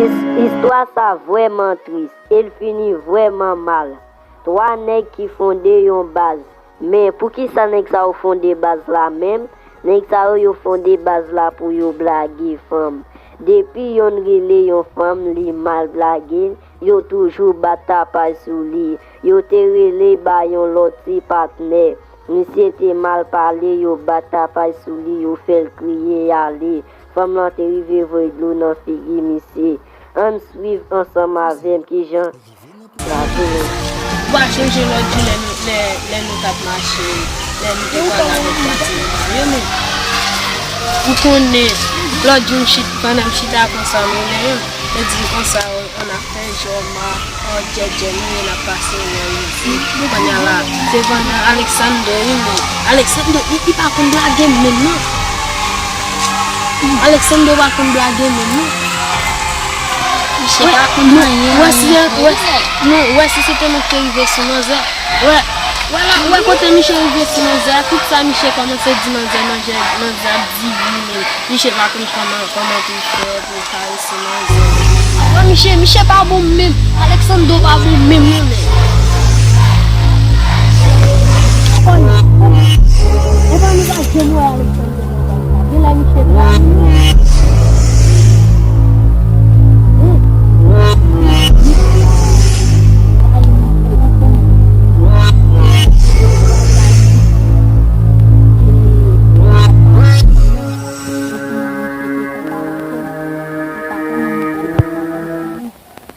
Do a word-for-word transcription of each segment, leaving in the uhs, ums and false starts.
Is- Istwa sa vrèman tris, e l fini vrèman mal. Twa nèg ki fonde yon baz. Men poukisa nèg sa yo fonde baz la menm? Nèg sa yo, yo fonde baz la pou yo blage fanm. Depi yonn rele yon fanm, li mal blage, yo toujou bat tapaj sou li. Yo te rele ba yon lòt ti patnè. Misye te mal pale, yo bat tapaj sou li, yo fè l kriye ale. Fanm lan te rive voye dlo nan figi misye. Ann swiv ansanm avè m kijan l ap vini. Ou pa chonje lòt jou lè nou, lè, lè nou t ap mache, lè nou te pale avèk patnè nou yo, men ou konnen, lòt jou m chit-, pandan m chita konsa, nou lè yo, yo di m konsa, o, ann afè jòma, o, djèdjè, nou ye n ap pase nan rive. Kounye a la, se pandan Alexander, wi, men Alexander, li, li pa konn blage menm, non. Alexander pa konn blage menm, non. Misye pa konn anyen, wè, si, wè, non, wè, si se te nou ki te rive sou manzè. Wè, wè la, wè kote misye rive sou manzè a, tout sa misye kòmanse di manzè, manzè, manzè ap di wi, men misye pa konn kòman, kòman pou l fè pou l karese manzè. Wè, misye, misye pa bon menm. Alexander pa bon menm, non, men. Kòman, kòman, e pa nou pa janm wè Alexander. Gen lè misye pa.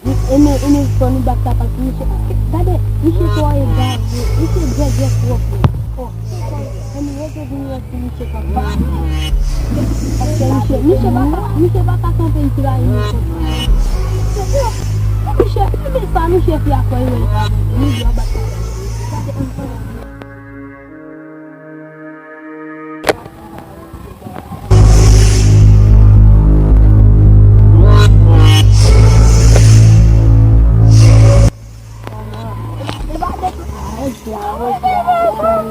Li, e men, e men, fò nou bat la paske misye, gade, misye twò egare, misye djèdjè twòp, men. O, e men, yo te vin wè si misye ka bat. Paske misye, misye pa ka, misye pa ka kanpe, li trayi nou konsa. Yo, e misye, e men sa, misye fè a kwè, yo, li pa bon, li dwe bat la. Gade, ann, ann.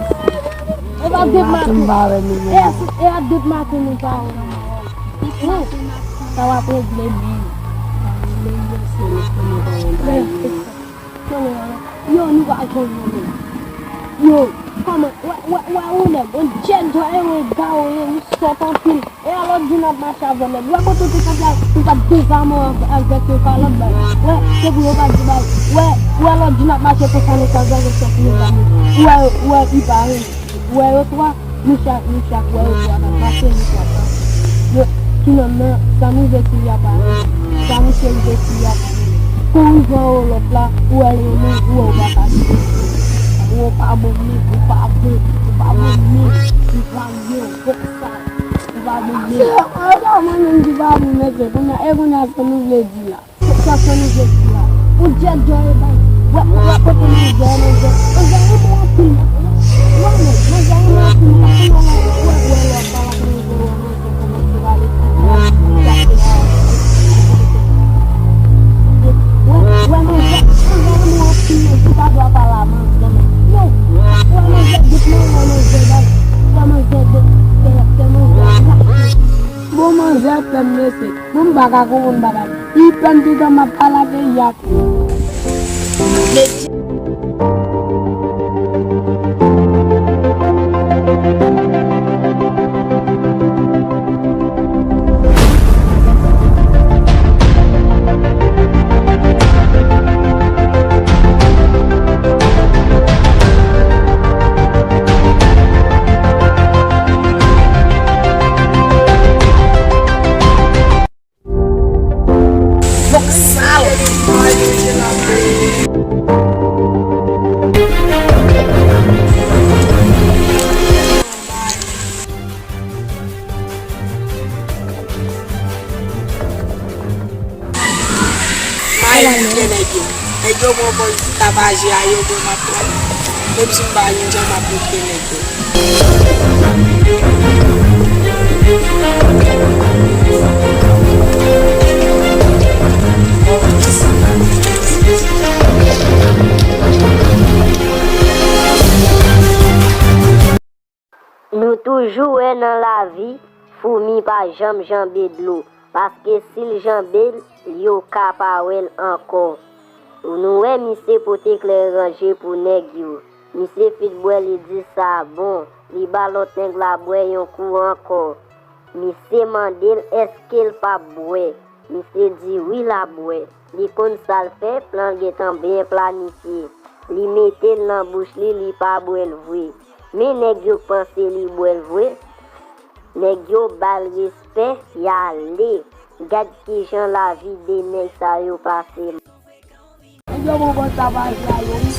E pa depi maten. E, e a depi maten nou pa wè. Sa w ap regle menm. Yo, nou pa jwenn nou menm. Yo, kòman, wè, wè, wè, ou nèg, on djèdjè, e ou egare, ou sòt anpil. E a lòt jou n ap mache avè nèg. Wè kote w te kanpe a, ou t ap dezame avèk yo pa lòt bay. Wè, se pou yo pa di bay. Wè, wè lòt jou n ap mache konsa, nou ka gade sòt nou ba nou. Wè, wè, li pa renmen. Wè yo twa, nou chak, nou chak, wè yo twa k ap mache, nou twa k ap. Yo, ki nonm nan, sa m rive sou li a pa renmen. Sa misye rive sou li a pa renmen. Kou rive anwo lòt la, ou wè l renmen, ou wè ou pa ka di. Ou pa bon menm, ou pa bon, ou pa bon menm, ou pa bon, ou pa bon menm. Se, e, sa mwen menm ki pa bon, mesye, kounye a, e kounye a, sa nou vle di la? Sa, sa nou vle di la? Ou djèdjè e bay. Wè, wè kote manzè, manzè. Manzè renmen w anpil. Wè, men, manzè renmen w anpil. Wè, wè, wè, wè, wè, wè, wè, wè, wè, wè, wè, wè, wè, wè, manzè, manzè renmen w anpil, men ou pa dwe pale a manzè, men. Non. Wè, manzè, dout mwen, wè, manzè, bay. Wè, manzè, dout, fè, fè manzè, rache. Bon, manzè, fè m mesye. Bon, m pa ka konprann bagay. Li pèn toutan m ap pale avè y ap. Fòk sal. Mayi vye nèg yo. Nèg yo pran pòz tapaje a yo, bon, m ap pran. Menm si m pa jwenn jan, m ap montre nèg yo. Nou toujou wè nan lavi, foumi pa janm janbe dlo. Paske si l janbe l, yo ka pa wè l ankò. Nou wè misye pote kleren ranje pou nèg yo. Misye fin bwè, li di sa bon. Li ba lòt nèg la bwè yon kou ankò. Misye mande l èske l p ap bwè. Misye di wi, l ap bwè. Li konn sa l fè, plan l gentan byen planifye. Li mete l nan bouch li, li pa bwè l vre. Men nèg yo k panse li bwè l vre. Nèg yo ba l respè, y ale. Gad kijan lavi de nèg sa yo pase. Nèg yo pran pòtavaj la yo wi.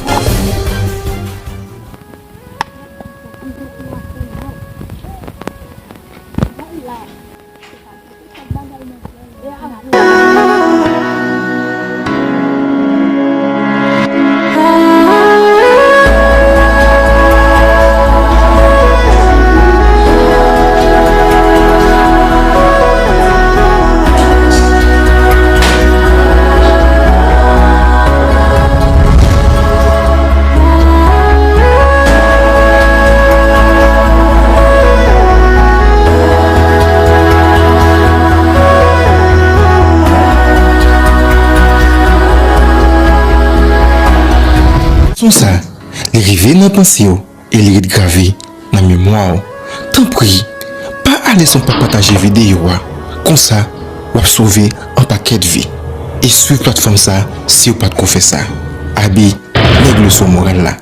Son sa, li rive nan panse w e li ret grave nan memwa w. Tanpri, pa ale san w pa pataje videyo a. Konsa, w ap sove an pakèt vi. E swiv platfòm sa si w pa t ko fè sa. Abi, nèg leson moral la.